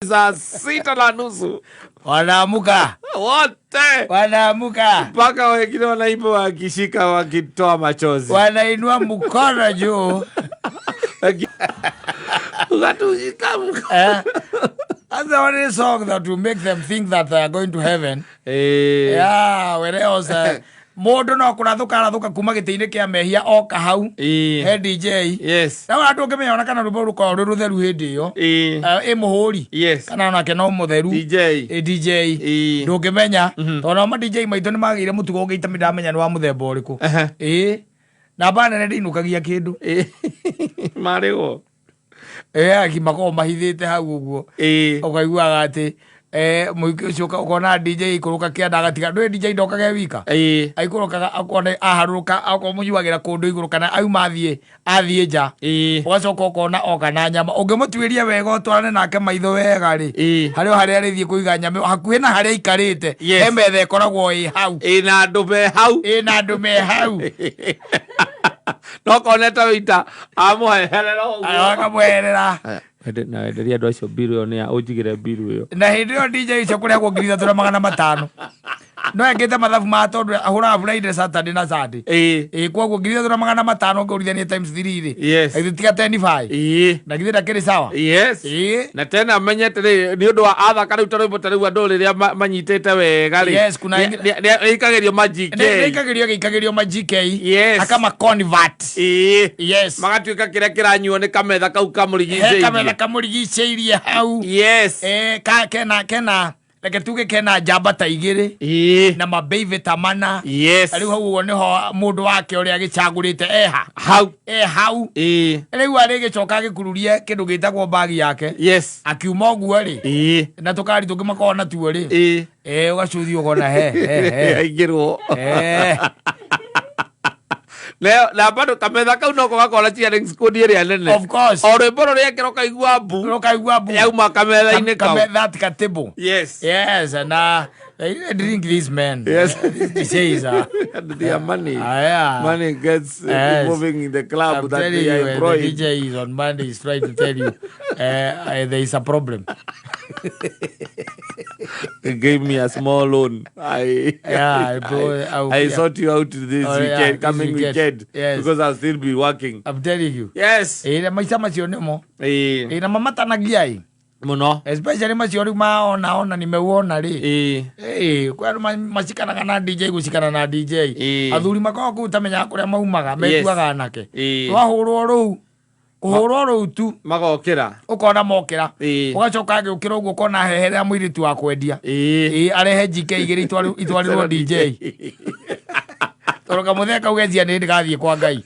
Saa 6:30 Wanaamuka. Wote. Wanaamuka. Mpaka wengine wanaimba wakishika wakitoa machozi. Wanainua mkono juu. Ukatushika mkono. Eh? That's the only song that will make them think that they are going to heaven. Yeah, whereas mũndũ no kũrathũka arathũka kuma gĩtĩ-inĩ kĩa mehia oka hau he DJ. Na ona ndũngĩmenya ona kana rwĩmbo rũkoragwo rwĩ rũtheru hĩndĩ ĩyo. Ĩ mũhũri. Kana onake no mũtheru. DJ. Ĩ DJ. Ndũngĩmenya. Tondũ nao ma DJ maitũ nĩ magĩire mũtugo ũngĩ itami ndamenya nĩ wa mũthemba ũrĩkũ. Ĩ. Namba nene ndĩinũkagia kĩndũ. Marĩgwo. Ĩ aki makoragwo mahithĩte hau ũguo. Ũkaiguaga atĩ mũingĩ ũcio ũkona DJ aikũrũka kĩanda agatiga. Ndũĩ DJ ndokaga e wika? Aikũrũkaga akona aharũrũka akorwo mũnyuagĩra kũndũ igũrũ kana auma athiĩ nja. Ũgacoka ũkona oka na nyama. Ũngĩmũtuĩria wega ũtwarane nake maitho wega rĩ, harĩ o harĩa arĩthiĩ kũiga nyama ĩyo, hakuhĩ na harĩa aikarĩte, he metha ĩkoragwo ĩ hau. Ĩ na andũ me hau. Ĩ na andũ me hau. No kone ta wĩita amũheherera ũguo. Akamũheherera. Na wenderie andũ acio mbiru ĩyo nĩ ya ũnjigĩre mbiru ĩyo. Na hĩndĩ ĩyo DJ icio kũrĩhagwo 3500. No ekĩte mathabu ma tondũ ahũraga Friday, Saturday na Sunday. Ĩ koguo 3500 ũngĩhũrithania times 3 rĩ. Githĩ tiga ten five. Na githĩ ndakĩrĩ sawa? Yes. Na tena menye atĩrĩ nĩ ũndũ wa athaka rĩu ta rwĩmbo ta rĩu andũ rĩrĩa manyitĩte wega rĩ. Yes, kuna Nĩ ĩikagĩrio ma GK. Nĩ ĩikagĩrio gĩikagĩrio ma GK. Akama convert. Yes. Magatuĩka kĩrĩa kĩranyuo nĩ kametha kau kamũrigicĩirie. He kametha kamũrigicĩirie hau. Ka, kena, kena, reke tuge kena njamba ta igĩrĩ. Na mabeive ta mana. Rĩu hau ũguo nĩho mũndũ wake ũrĩa agĩcagũrĩte eha. Hau. E hau. Rĩu arĩgĩcoka agĩkururie kĩndũ gĩtagwo bagi yake. Akiuma ũguo rĩ. Na tũkari tũngĩ makoragwo natuo rĩ. Ũgacuthio ũkona he, he, he. Aingĩrwo. Leo, na bado kametha kau noko gakorwo cheering squad ĩrĩa nene. Of course. O rwĩmbo rũrĩa ekĩra ũkaigua mbu. Ũkaigua mbu. Yauma kametha-inĩ kau. That ka table. Yes. Yes, and I drink this man. Yes. This is, And their money. Yeah. Money gets Yes. moving in the club I'm that telling they are you, the employed. DJ is on Monday is trying to tell you there is a problem. They gave me a small loan. Yeah, bro, I yeah. sort you out this Oh, yeah, weekend, this coming weekend. weekend, Yes. because I'll still be working. I'm telling you. Yes. Na maica macio nĩmo. Na mamatanagia ĩ. Mũno. Especially macio rĩu ma ona ona nimeuona rĩ. Kwĩ andũ macikanaga na DJ gũcikana na DJ. Athuri makoragwo kũu ũtamenyaga kũrĩa maumaga, metuaga anake. Twahũrwo rũu. Kũhũrwo rũu tu. Magokĩra. Ũkona mokĩra. Ũgacoka agĩũkĩra ũguo ũkona heherera mũirĩtu wa kwendia. Arehe GK igĩrĩ itwarĩrwo DJ. Tondũ kamũthee kau gecia nĩ ndĩgathiĩ kwa Ngai.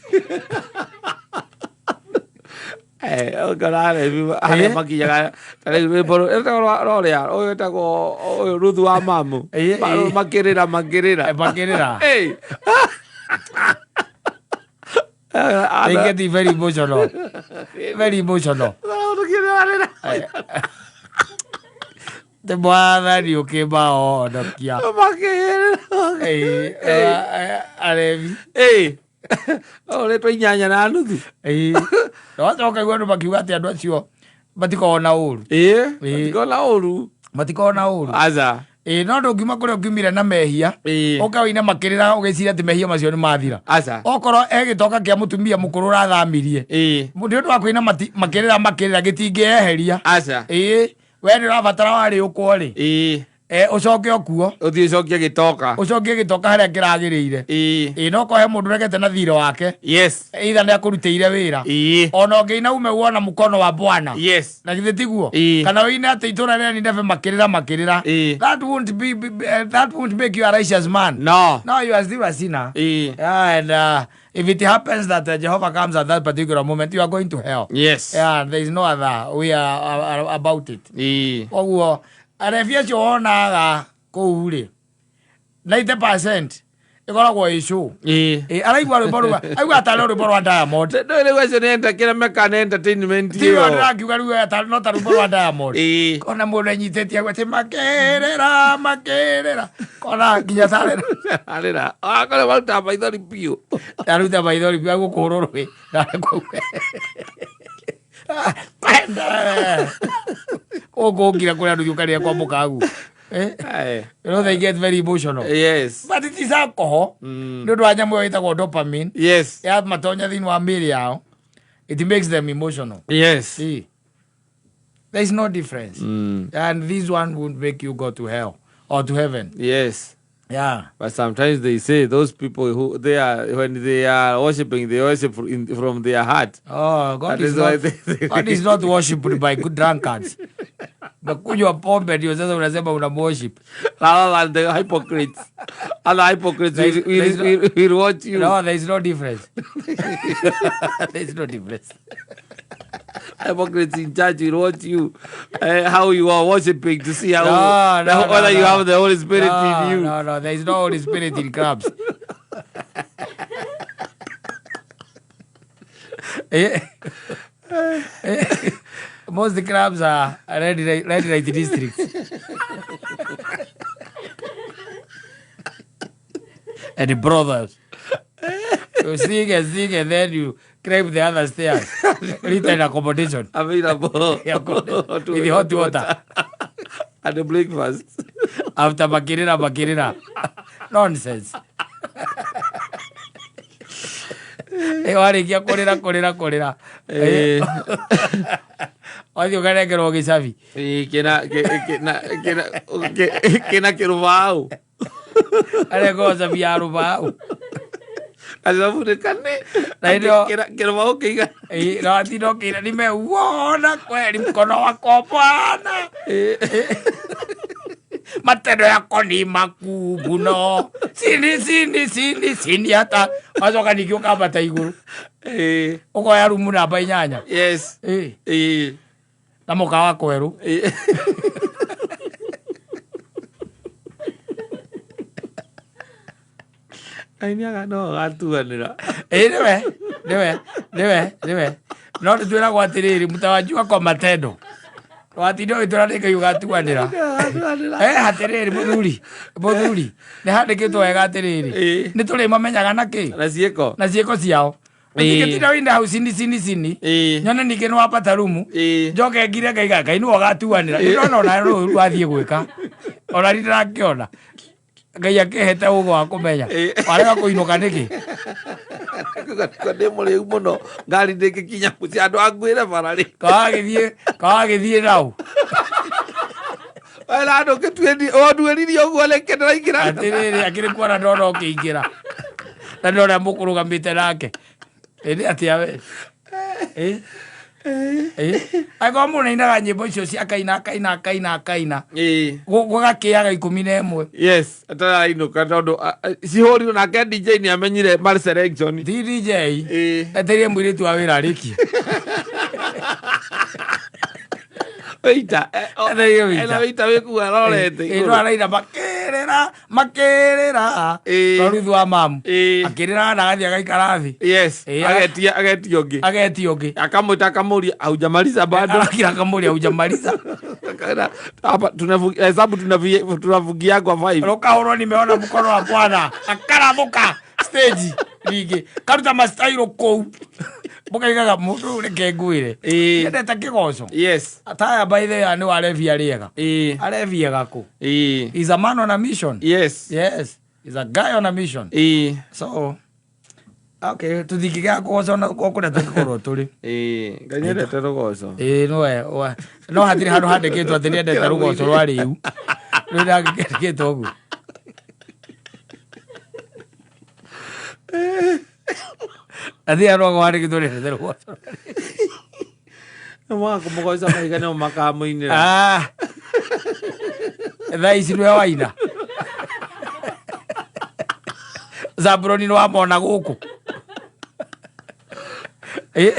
Ũkona arebi harĩa makinyaga, ta rĩu rwĩmbo rwĩtagwo rwa rorĩa, ũyũ wĩtagwo ũyũ Ruthu wa Mamu. Makĩrĩra, makĩrĩra. Makĩrĩra. They get very emotional. Very emotional. Te mwathani ũkĩmahonokia. Makĩrĩra. Arebi. Ũrĩtwo 8:30. Na wacoka igua andũ makiuga atĩ andũ acio matikoragwo na ũru. Matikoragwo na ũru. Matikoragwo na ũru. Aca. No ndũngiuma kũrĩa ũkiumire na mehia. Ũka wĩine makĩrĩra ũgĩciria atĩ mehia macio nĩ mathira. Aca. Okorwo he gĩtoka kĩa mũtumia mũkũrũ ũrathamirie. Nĩ ũndũ wa kũina makĩrĩra makĩrĩra gĩtingĩeheria. Aca. We nĩ ũrabatara warĩũkwo rĩ. Ũcoke ũkuo. Ũthiĩ ũcokie gĩtoka. Ũcokie gĩtoka harĩa kĩragĩrĩire. No korwo he mũndũ ũregete na thirĩ wake. Either nĩ akũrutĩire wĩra. Ona ũngĩina ume wona mũkono wa bwana. Na githĩ tiguo? Kana ũine atĩ itũra rĩa Nineve makĩrĩra makĩrĩra. That won't be, be, that won't make you a righteous man. No. No, you are still a sinner. Yeah, and if it happens that Jehovah comes at that particular moment, you are going to hell. Yeah, there is no other way about it. Koguo, arebi acio wonaga kũu rĩ, 90% ĩkoragwo ĩ show. Araigua rwĩmbo rũu, aigua tarĩ rwĩmbo rwa Diamond. Ndũĩ rĩu acio nĩ kĩrĩa mekaga nĩ entertainment Ti ĩyo. ndĩrakiuga rĩu no ta rwĩmbo rwa Diamond. Kona mũndũ enyitĩtie agwete makĩrĩra, makĩrĩra. Kona nginya tarĩra. Arĩra. Akorwo marutaga maithori biũ. Aruta maithori biũ, agũkũhũrwo rũĩ. Ũkũngire kũrĩa andũ ũkarĩa kwa mũkagu. Eh? Aye. You know they get very emotional. Yes. But it is alcohol. Nĩ ũndũ wa nyamũ ĩyo ĩtagwo dopamine. Yes. Ya matonya thĩinĩ wa mĩĩrĩ yao. It makes them emotional. Yes. See. There is no difference. And this one won't make you go to hell or to heaven. Yes. Yeah. But sometimes they say those people who they are when they are worshiping, they worship from their heart. Oh, God That is is why not, God is not worshipped by good drunkards. Nakunywa pombe ndio sasa unasema una worship. Rather than the hypocrites. Other hypocrites There is- there is no- will watch you. No, there is no difference. There is no difference. Hypocrites in church will watch you how you are worshiping to see how No, no, whether no, you no. have the Holy Spirit no, in you. No, no, there is no Holy Spirit in clubs. Eh, eh, Most clubs are red light districts. And the brothers. You sing and sing and then you climb the other stairs. Return accommodation. Available. Yeah, with the hot water. And the breakfast. After makirira makirira. Nonsense. Eh, warĩkia kũrĩra kũrĩra kũrĩra. Eh. Wathiĩ ũkanengerwo gĩcabi. Eh, kina kĩrũbaũ. Anengerwo cabi ya rũbaũ. Gacabunĩkane. Na hĩndĩ ĩyo- Kĩrũbaũ kĩigana. Eh, na watinda ũkĩina nimeuona kweli mkono wako Bwana. Matendo yako ni makuu muno. Sini sini sini sini hata wacoka ningĩ ũkambata igũrũ. Eh, Ũkoya rumu namba 8. yes. Eh, Eh, na mũkawa kwerũ. eh. Aini aka no gatuanĩra. Ĩ nĩwe nĩwe nĩwe nĩwe no nĩ twĩragwo atĩrĩrĩ mtawajua kwa matendo watinda ũgĩtwĩra nĩ Ngai ũgatuanĩra. Eh, atĩrĩrĩ mũthuri mũthuri nĩ handĩkĩtwo wega atĩrĩrĩ Ĩ. nĩ tũrĩmamenyaga na kĩ Na ciĩko. na ciĩko ciao. Ĩ. Ũtingĩtinda wĩna hau cini cini cini Ĩ. nyone ningĩ nĩ wambata rumu Ĩ. njoke ngire ngaiga Ngai nĩwe ũgatuanĩra. Nĩ ndĩrona ona rũu wathiĩ gwĩka ona ni ndĩrakĩona Ngai akĩhete ũgĩ wa kũmenya. Ĩ. Warega kũinũka nĩkĩ? Ko ndĩ mũrĩu mũno ngari ndĩngĩkinya mũciĩ andũ anguĩre bara rĩ. Kawagĩthiĩ nau. Wena andũ ũnduĩririe ũguo rĩngĩ ndĩraingĩra. Atĩrĩrĩ akĩrĩ kuona ndona ũkĩingĩra na ndona mũkũrũgamĩte nake. Ĩ nĩ atĩa we? Ĩ? Ĩ? Angĩkorwo mũndũ nĩainaga nyĩmbo icio cia akaina akaina akaina akaina Ĩ. gũgakĩaga 11. Yes, atarainũka tondũ cihũrirwo nake DJ nĩ amenyire mar selection. Ti DJ Ĩ. eterie mũirĩtu wa wĩra arĩkie. Wĩita. Eterie wĩita. Ena wĩita wĩkua arorete Ĩ no igũrũ. araina makĩrĩra makĩrĩra. Ĩ. No Ruthu wa mamu. Ĩ. Akĩrĩra na agathiĩ agaikara thĩ. Yes. Ĩ, Agetia agetia ũngĩ. Agetia ũngĩ. Akamwĩta akamũria haujamaliza bado. Arakira akamũria hujamaliza. Akaenda, hapa hesabu tunavugia kwa 5. Rũkahũrwo nimeona mkono wa Bwana. Akarathũka stage rĩngĩ. Karuta mastairo kũu. Mũkaigaga mũndũ ũyũ reke ngwĩre. Ĩ. Endete kĩgoco. Yes. Taya by the way nĩ warevia rĩega. Ĩ. Arevia gakũ. Ĩ. He's a man on a mission. Yes. Yes. He's a guy on a mission. Ĩ. So okay, tũtingĩgĩa kũgoco na o kũrĩa tũngĩkorwo tũrĩ. Ĩ. Ngai nĩendete rũgoco. Ĩ nowe no hatirĩ handũ handĩkĩtwo atĩ nĩendete rũgoco rwa rĩu. Rĩu ndangĩkĩandĩkĩtwo ũguo. Hatirĩ handũ handĩkĩtwo nĩendete rũgoco rwa rĩu. Nĩ mũgoca mahiga nĩmo makamũinĩra. Ah. Thaa ici nĩwe waina. Zaburoni nĩ wamona gũkũ. Ĩ.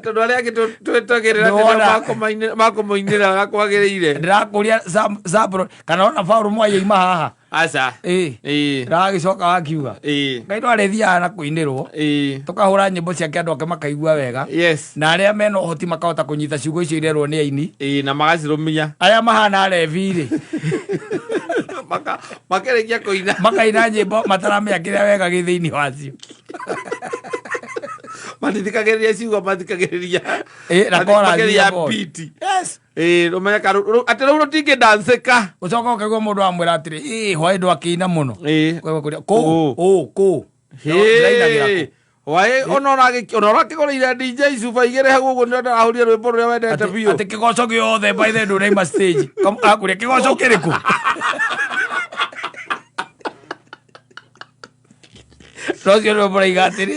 Tondũ arĩa angĩ twetagĩrĩra Nĩwona. atĩ makũmũinĩra ũrĩa kwagĩrĩire. Ndĩrakũria Zaburoni kana ona Paul Mwai aima haha. Aca. Ĩ. Ĩ. Ndĩragĩcoka wakiuga. Ĩ. Ngai no arĩthiaga na kũinĩrwo. Ĩ. Tũkahũra nyĩmbo ciake andũ ake makaigua wega. Yes. Na arĩa mena ũhoti makahota kũnyita ciugo icio irerwo nĩ aini. Ĩ, na magacirũmia. Arĩa mahana arebi rĩ. Makĩrĩkia kũina. Makaina nyĩmbo mataramenya kĩrĩa wega gĩ thĩinĩ wacio. Matithikagĩrĩria ciugo, mathikagĩrĩria Ĩ, na chorus mathikagĩrĩria ya ball. beat. Yes. Ĩ, ũmenye atĩ rũu rũtingĩdancĩka. Ũcoka ũkaigua mũndũ amwĩra atĩrĩ, ĩ hwaĩ ndwakĩina mũno. Ĩ. Ũkaigua kũrĩa, kũ Kũ. ũ kũ. Ndĩrainagĩra kũ? Hwaĩ ona ũrakĩgũrĩire DJ cuba igĩrĩ hau ũguo nĩ ndahũrire rwĩmbo rũrĩa wendete Atĩ- biũ. atĩ kĩgoco gĩothe by the ndũnaima stage. Akũria kĩgoco kĩrĩkũ? No ũcio nĩwe mũraiga atĩrĩ.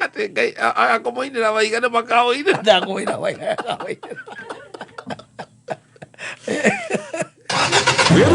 Atĩ Ngai akũmũinĩra waiga nĩ makaũinĩra. Ndakũinĩra waiga, ndakũinĩra.